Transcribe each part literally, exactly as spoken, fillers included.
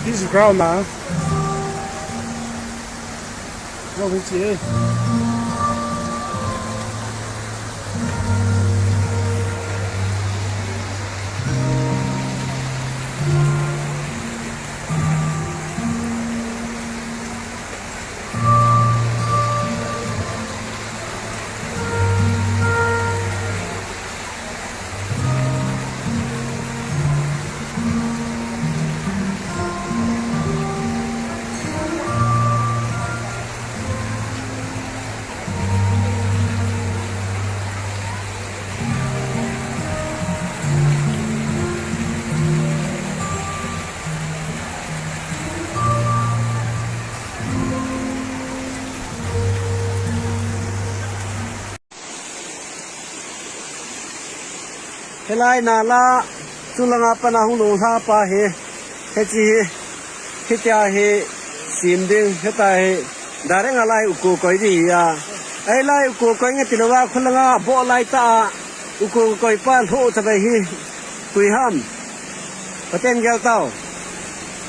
This ground na. No, we see. Helai nala, chulanga pana hung lung hla pa hi, hichi hi, hitia hi, sim ding, heta hi, direct a lai uko koi di hi a. Ai lai uko koi nge tilova khulanga, bo lai ta a, uko koi pa lho ta bai hi, kui ham. Paten gel tau.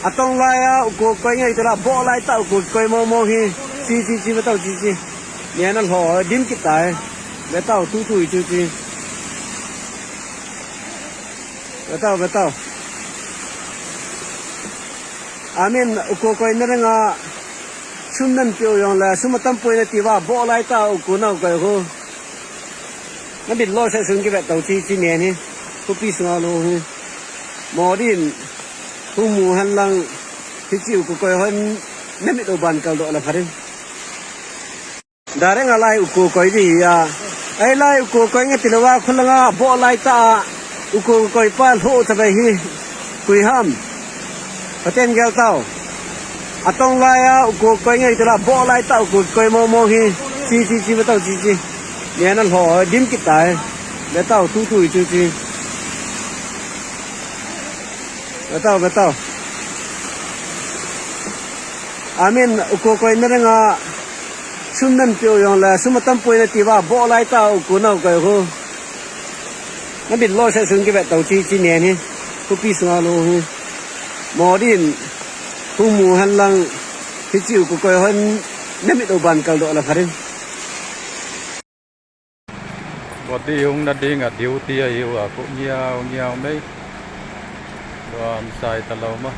Atong lai a, uko koi ngai tela, bo lai ta, uko koi mo mo hi. Chi, chi, chi, ba tau, chi, chi. Nia na lho, dim kit tai. Ba tau, tu, tu, chi, chi. Ba tau, ba tau. Amin, uko koi na nga. Sum nan piu yong la, sum atam poi na ti ba, bo lai ta, uko na koi ho. Na bit lo sa sun ki ba tau, chi, chi, nia ni. Ko pi sunga lo hi. Modin, hung mu han lang, hichi uko koi hon, na mit o ban kal do la pharin. Direct a lai uko koi di hi a. Ai lai uko koi nge tilova khulanga bo lai ta a. Uko koi pa lho ta bai hi. Kui ham. Paten gel tau. Atong lai a uko koi nge tila bo lai ta uko koi mo mo hi. Chi chi chi ba tau chi chi. Nia na lho dim kit tai. Ba tau tu tu chi chi. Ba tau ba tau. Amin uko koi na nga. Sum nan piu yong la, sum atam poi na ti ba, bo lai ta uko na koi ho. Na bit lo sa sun ki ba tau chi chi nia ni. Ko pi sunga lo hi. Modin. Hu mu hen lang, hiche u kukoi hon, namit u ban kaldoh la phatin. Body hung na ding a duty ahiu a, ku ngiau ngiau mai. Duam sai talou ma.